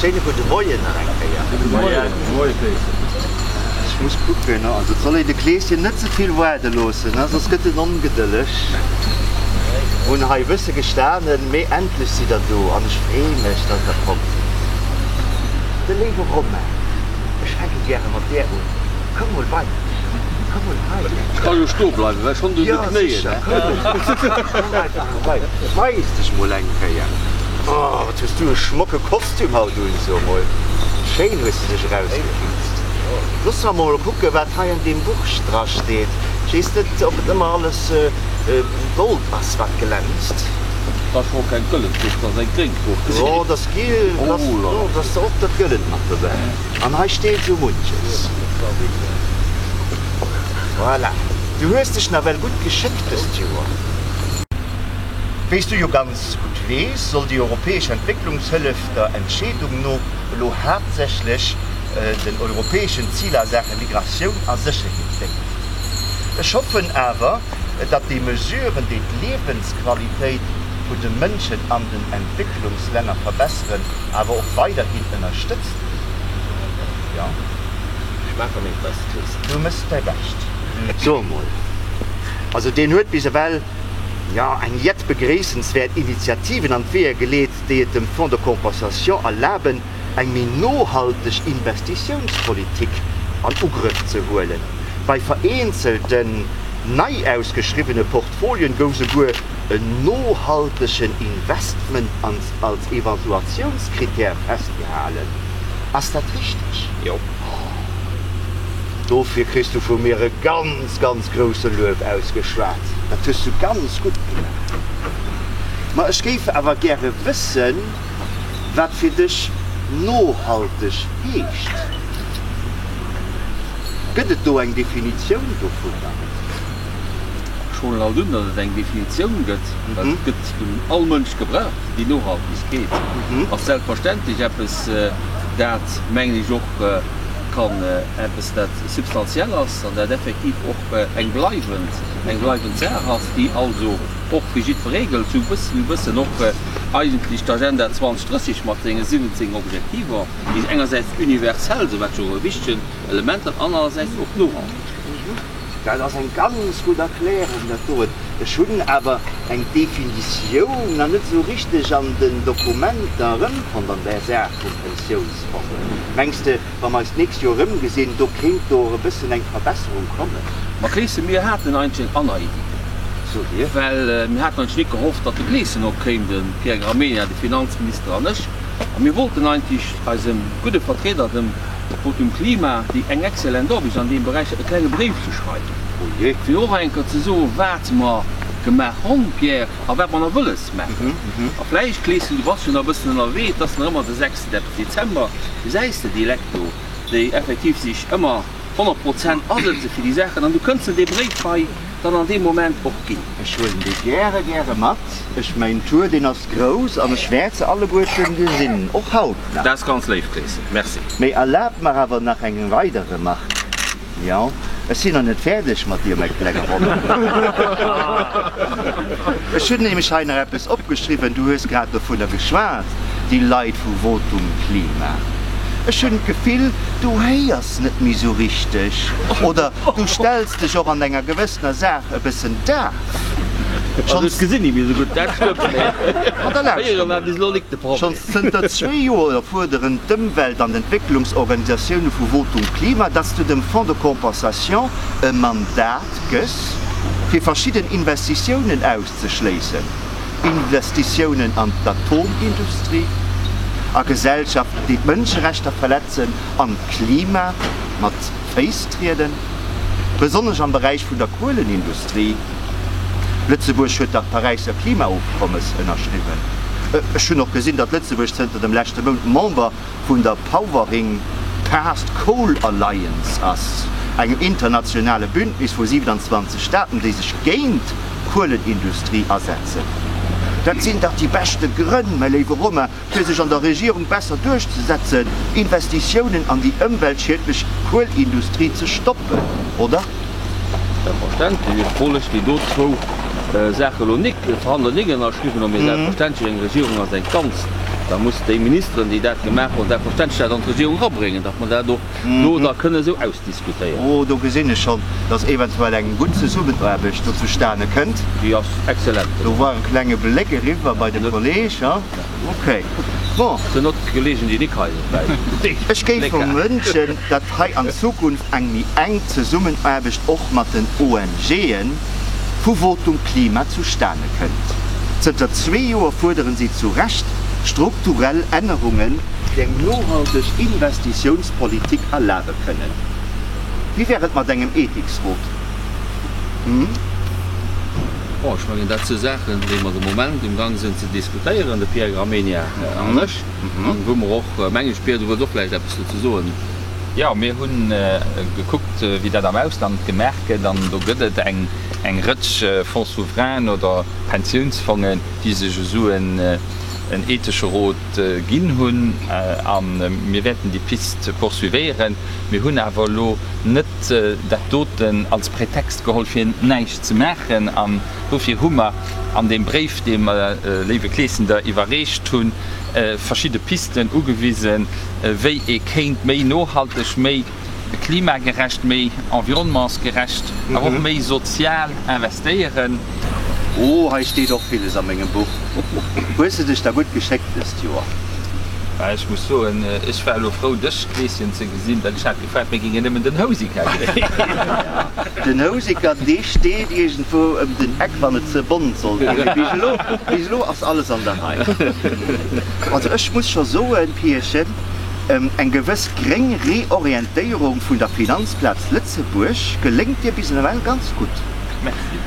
Schéine gudde Moien nach eng Kéier. Gudde Moien. Gudde Moie Kleeschen. Ech muss kucken, also et soll een de Kleeschen net ze vill waarde loossen, soss gëtt en ongedëlleg. Hunn hei e bësse gestanen, mee endlech sidd der do an ech free mech, datt der komm sidd. De léiwe Romain, ech fänke gäre mat där un, komm mol bei mech, komm mol hei. Ech ka jo stoe bleiwen, well ech hunn do de Knéien. Jo, sécher, komm einfach erbei. Weis dech mol eng Kéier. Oh, wat hues du e schmocke Kostüm haut un, so mol. Schéin hues de dech erausgekitzt. Loosse mer mol kucken, wat hei an deem Buch dra steet. Ech weess net, ob et ëmmer alles Gold ass, wat glänzt. Dat ass scho keng gëllen Fruucht, dat ass eng gréng Fruucht. Oh, dat ass giel, dat ass och dat Gëllent mat dobäi. An hei steet esou munches. Voilà, du hues dech nawell gutt geschéckt dëst Joer. Wéi s du jo ganz gutt weess, soll déi europäesch Entwécklungshëllef der Entscheedung no elo haaptsächlech den europäeschen Ziler a Saache Migratioun a Sécherheet déngen. Ech hoffen awer, datt déi Mesuren, déi d'Liewensqualitéit vun de Mënschen an den Entwécklungslänner verbesseren, awer och weiderhin ënnerstëtzt ginn. Jo. Ech maache mengt Bescht, Chris. Du méchs däi Bescht. So emol. Also deen huet bis ewell, jo, eng jett begréissenswäert Initiativen an d'Weeër geleet, déi et dem Fonds de compensation erlaben, eng méi nohalteg Investitiounspolitik an Ugrëff ze huelen. Bei vereenzelten nei ausgeschriwwene Portfolien gouf souguer en nohaltegen Investment als Evaluatiounskrittär festgehalen. Ass dat richteg? Jo. Dofir kriss du vu mir e ganz, ganz grousse Luef ausgeschwat. Dat hues du ganz gutt gemaach. Ma ech géif awer gäre wëssen, wat fir dech nohalteg heescht. Gëtt et do eng Definitioun dovunner? Ech huelen alt un, datt et eng Definitioun gëtt, well et gëtt vun all Mënsch gebraucht. Déi Nohaltegkeet ass selbstverständlech eppes, dat, mengen ech, och kann eppes, dat substantiell ass an dat effektiv och eng bleiwend, eng bleiwend Saach ass, déi also och fir jiddweree gëllt, sou wëssen, mir wëssen och eigentlech d'Agenda 2030 mat senge 17 Objektiver, déi engersäits universell sinn, wat jo e wichtegen Element ass, anerersäits och nohalteg. Dat ass eng ganz gutt Erklärung, dat doen. Ech hunn awer eng Definitioun nach net esou richteg an den Dokumenter erëmfonnt an där Saach vum Pensiounsfong. Mengs de, wa mer eis d'nächst Joer erëmgesinn, do kéint do och e bëssen eng Verbesserung kommen? Ma Kleeschen, mir haten eigentlech eng aner Iddi. Sot Dir. Well mir haten eigentlech nik gehofft, datt de Kleeschen och kéim, de Pierre Gramegna, de Finanzminister an ech. A mir wollten eigentlech eisem gudde Vertrieder, dem Votum Klima, déi eng exzellent Aarbecht an deem Beräich huet, e klenge Bréif ze schreiwen, fir och eng Kéier ze soen, wat mer gemaach honn, Pierre, a wat mer nach wëlles maachen. A vläicht, Kleeschen, du bass jo nach e bëssen ënnerwee, et ass nach ëmmer de 6 Dezember, gesäis de déi Lekt do, déi effektiv sech ëmmer 100 Prozent asëtze fir déi Saachen, an du kënns en dee Bréif hei dann an deem Moment och ginn. Ech huelen dee gäre, gäre mat. Ech, mäin Tour, deen ass grouss an ech wäert se alleguerten gesinn, och haut nach. Dat ass ganz léif, Kleeschen. Merci. Mee erlaabt mer awer nach eng weider Remarque. Jo, ech sinn nach net fäerdeg mat dir, mäi klenge Robert. Ech hunn nämlech hei nach eppes opgeschriwwen, du hues grad dovunner geschwat, déi Leit vu Votum Klima. Ech hunn d'Gefill, du héiers net méi sou richteg oder du stells dech och an enger gewëssener Saach e bëssen daf. Also ech gesinn ni méi sou gutt, dat stëmmt, mee héiere war bis elo nik de Problem. Schonns zënter zwee Joer fuerderen d'Ëmwelt an Entwécklungsorganisatioune vu Votum Klima, datt s du dem Fonds de compensation e Mandat gëss, fir verschidden Investitiounen auszeschléissen, Investitiounen an d'Atomindustrie, a Gesellschaften, déi d'Mënscherechter verletzen an d'Klima mat Féiss trieden, besonnesch am Beräich vun der Kuelenindustrie. Lëtzebuerg huet dat Paräisser Klimaofkommes ënnerschriwwen. Ech hunn och gesinn, datt Lëtzebuerg zënter dem leschte Mount Member vun der Powering Past Coal Alliance ass, engem internationale Bündnis vu 27 Staaten, déi sech géint d'Kuelenindustrie asetzen. Dat sinn dach déi beschte Grënn, mäi léiwe Romain, fir sech an der Regierung besser duerchzesetzen, Investitiounen an déi ëmweltschiedlech Kuelindustrie ze stoppen, oder? Selbstverständlech. Ech wollt lech déi do zwou Saache elo nik, Verhandlungen nik ënnerschriwwen hunn, mee selbstverständlech, eng Regierung ass eng Ganzt. Da muss déi Ministeren, déi dat gemaach hunn, selbstverständlech dat an d'Regierung erabréngen, datt mer dat och do da kënne esou ausdiskutéieren. Oh, do gesinn ech schonn, datt eventuell eng gutt Zesummenaarbecht do zustane kënnt. Déi ass exzellent. Do war e klenge Bléck eriwwer bei de Kolleg, ha? Ok, bon. Zur Not d'Kollegen, déi nik hei sinn, vläicht. Ech géif mer wënschen, datt hei an Zukunft eng méi enk Zesummenaarbecht och mat den ONGen vu Votum Klima zustane kënnt. Zënter zwee Joer fuerderen si zu Recht strukturell Ännerungen, déi eng nohalteg Investitiounspolitik erlabe kënnen. Wéi wär et mat engem Ethiksrot? Hm? Bon, ech mengen, dat si Saachen, déi mer de Moment umgang sinn ze diskutéieren, de Pierre Gramegna an ech, an wou mer och, mengen ech, Pierre, du wëlls och vläicht eppes dozou soen. Jo, mir hu gekuckt, wéi dat am Ausland gemaach gëtt, an do gëtt et eng eng Rëtsch Fonds souverains oder Pensiounsfongen, déi sech esou en ethesche Rot ginn hunn. A mir wäerten déi Pist poursuivéieren. Mir hunn awer elo net dat doten als Pretext geholl, fir näischt ze maachen. An dofir hu mer an deem Bréif, dee mer, léiwe Kleeschen, der iwwerreecht hunn, verschidde Pisten ugewisen, wéi ee kéint méi nohalteg, méi klimagerecht, méi environnementsgerecht, awer och méi sozial investéieren. Oh, hei steet och villes a mengem Buch. Hues de dech da gutt geschéckt dëst Joer? Ech muss soen, ech war elo frou, dech, Kleeschen, ze gesinn, well ech hat gefaart, mir géingen nëmmen den Houseker gesinn. Den Houseker, dee steet iergendwou ëm den Eck, wann et ze bont sollt ginn. Mee bis elo, bis elo ass alles an der Rei. Also ech muss scho soen, Pierchen, eng gewëss gréng Reorientéierung vun der Finanzplaz Lëtzebuerg geléngt dir bis ewell ganz gutt. Merci.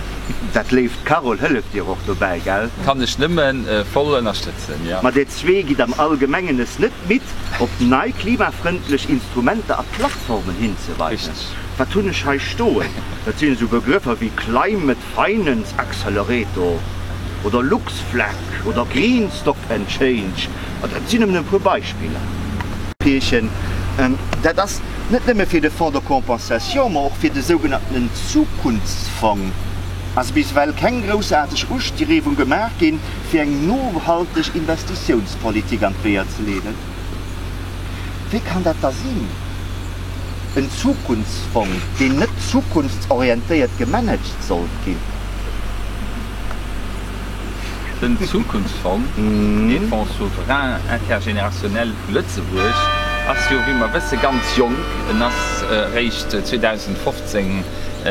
Dat léift Carole hëlleft dir och dobäi, gell? Kann ech nëmmen voll ënnerstëtzen, jo. Ma dir zwee gitt am Allgemengen es net midd, op nei klimafrëndlech Instrumenter a Plattformen hinzeweisen. Richteg. Wat hunn ech hei stoen? Dat sinn esou Begrëffer wéi Climate Finance Accelerator oder LuxFlag oder Green Stock Exchange. Dat sinn nëmmen e puer Beispiller. Pierchen, dat ass net nëmme fir de Fonds de compensation, ma och fir de sougenanntenen Zukunftsfong ass bis ewell keng groussaarteg Ustriewung gemaach ginn, fir eng nohalteg Investitiounspolitik an d'Weeër ze leeden. Wéi kann dat da sinn? En Zukunftsfong, deen net zukunftsorientéiert gemanagt sollt ginn? Den Zukunftsfong, dee Fonds souverain intergénérationnel vu Lëtzebuerg, ass jo, wéi mer wësse, ganz jonk. En ass eréischt 2015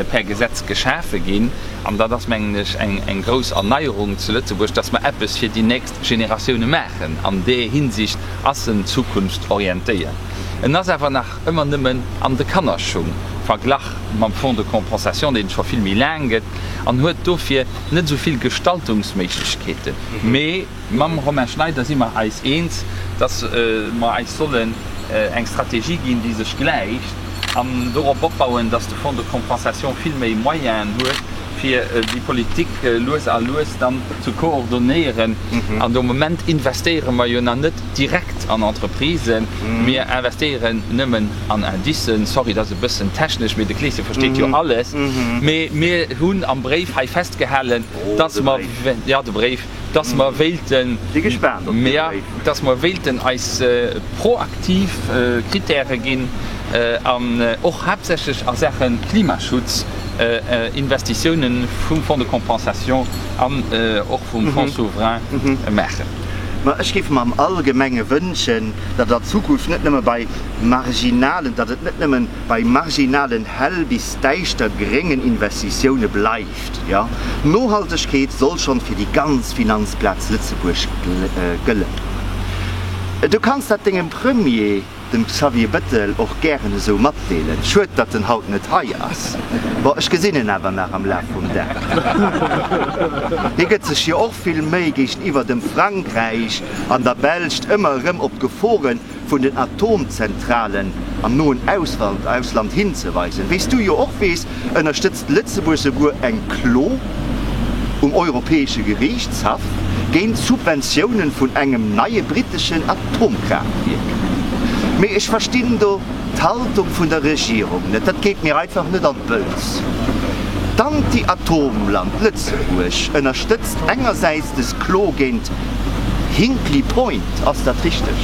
per Gesetz geschafe ginn. An dat ass, mengen ech, eng grouss Erneierung zu Lëtzebuerg, dass mer eppes fir déi nächst Generatioune maachen. An där Hinsicht ass en zukunftsorientéiert. En ass awer nach ëmmer nëmmen an de Kannerschung, verglach mam Fonds de compensation, deen et scho vill méi laang gëtt, an huet dofir net esou vill Gestaltungsméiglechkeeten. Mee mam Romain Schneider si mer eis eens, dass mer eis sollen eng Strategie ginn, déi sech gläicht an dorop opbauen, dass de Fonds de compensation vill méi Moyenen huet, fir déi Politik lues a lues dann ze koordonéieren. An de Moment investéiere mer jo nach net direkt an Entreprisen, mir investéieren nëmmen an Indicen. Sorry, dat ass e bëssen technesch, mee de Kleeschen versteet jo alles. Mee mir hunn am Bréif hei festgehalen, dass mer, jo, de Bréif, dass mer wéilten, dass mer wéilten eis proaktiv Kritäre ginn an och haaptsächlech a Saache Klimaschutz Investitiounen vum Fonds de compensation an och vum Fonds souverain maachen. Ma ech géif mer am Allgemenge wënschen, datt an Zukunft net nëmme bei marginalen, datt et net nëmmen bei marginalen hell bis däischter gréngen Investitioune bleift. Jo, Nohaltegkeet soll schonn fir déi ganz Finanzplaz Lëtzebuerg gëllen. Du kanns dat dengem Premier, dem Xavier Bettel och gären esou matdeelen. Schued, datt en haut net hei ass. Bon, ech gesinn en awer nach am Laf vum Dag. Hie gëtt sech jo och vill Méi, géigeniwwer dem Frankräich an der Belscht ëmmer erëm op d'Gefore vun den Atomzentralen am noen Ausland hinzeweisen. Wéi s du jo och weess, ënnerstëtzt Lëtzebuerg souguer eng Klo um Europäesche Geriichtshaff géint d'Subventiounen vun engem neie britteschen Atomkraaftwierk. Mee ech verstinn do d'Haltung vun der Regierung net, dat geet mir einfach net an d'Bëls. D'Anti-Atomland Lëtzebuerg ënnerstëtzt engersäits des Klo géint. Hinkley Point, ass dat richteg?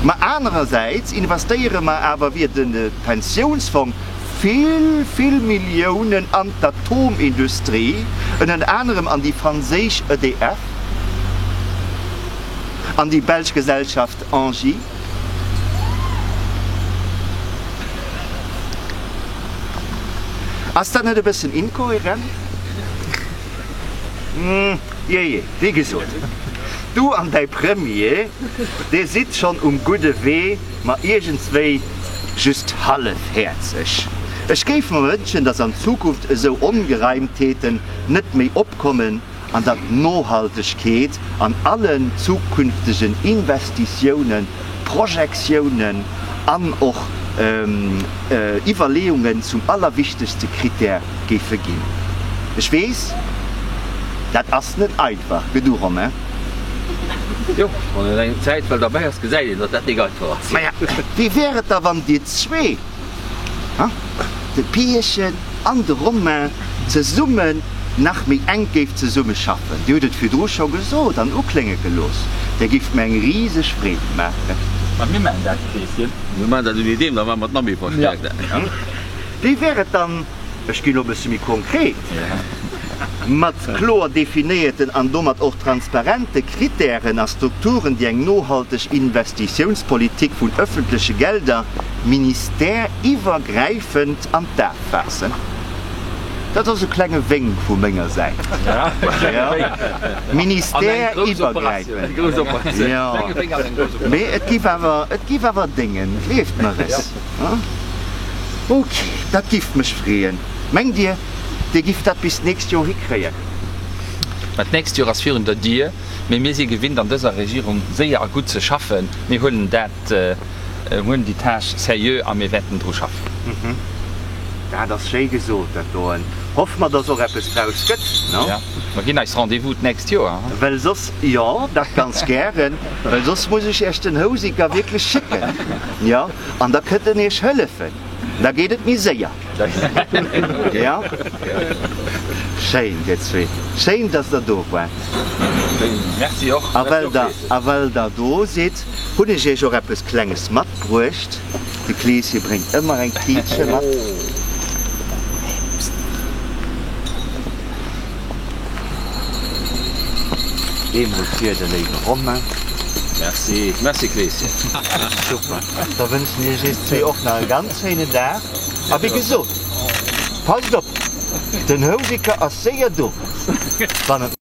Mä anerersäits investéiere mer awer via de Pensiounsfong vill, vill Milliounen an d'Atomindustrie, ënnert anerem an déi franséisch EDF, an déi belsch Gesellschaft Engie. Ass dat net e bëssen inkohärent? Jee, wéi gesot, du an däi Premier, dir sidd schonn um gudde Wee, ma iergendswéi just hallefhäerzeg. Ech géif mer wënschen, datt an Zukunft esou Ongereimtheeten net méi opkommen an datt d'Nohaltegkeet an allen zukünftegen Investitiounen, Projektiounen an och Iwwerleeungen zum allerwichtegste Critère géife ginn. Ech weess, dat ass net einfach, gell du Romain? Jo, wann een eng Zäit well derbäi ass, gesäit een, datt dat nik einfach ass. Maja, wéi wär et da wann dir zwee, de Pierchen an de Romain, zesummen nach méi enk géift zesummeschaffen? Dir hutt et virdru scho gesot an uklénge gelooss, Dir gifft mir eng riseg Freed maachen. Ma mir maachen dat, Kleeschen. Mir maachen dat ouni deem, da maache mer et nach méi verstäerkt. Wéi wär et dann, ech ginn elo e bësse méi konkret, mat kloer definéierten an domat och transparente Kritären a Strukturen, déi eng nohalteg Investitiounspolitik vun öffentleche Gelder ministèreiwwergräifend an d'A faassen? Dat ass e klenge Wénk vu menger Säit. Ministèreiwwergräifend, jo. Mee et giff awer, et giff awer déngen, gleeft mer es. Ok, dat giff mech freeën. Mengt Dir, Dir gifft dat bis d'nächst Joer hikréien? Mä d'nächst Joer ass virun der Dier. Mee mir si gewinnt an dëser Regierung séier a gutt ze schaffen. Mir huelen dat, huelen déi Tâche sérieux a mir wäerten dru schaffen. Dat ass schéi gesot, dat doen. Hoffe mer, dass och eppes draus gëtt, no? Jo, mer ginn eis Rendez-vous d'nächst Joer. Well soss, jo, dat ganz gären, well soss muss ech Iech den Houseker wierklech schécken, jo, an da kënnt en Iech hëllefen, da geet et méi séier. Jo, schéin, dir zwee, schéin, dass Der do waart. Merci och. A well Der, a well Der do sidd, hunn ech Iech och eppes Klenges matbruecht. De Kleeschen bréngt ëmmer eng Tiitche mat. Eemol fir de léiwe Romain. Merci, merci Kleeschen. Super, da wënschen ech iech zwee och nach e ganz schéinen Dag. A wéi gesot, passt op, den Houseker ass séier do, wann et.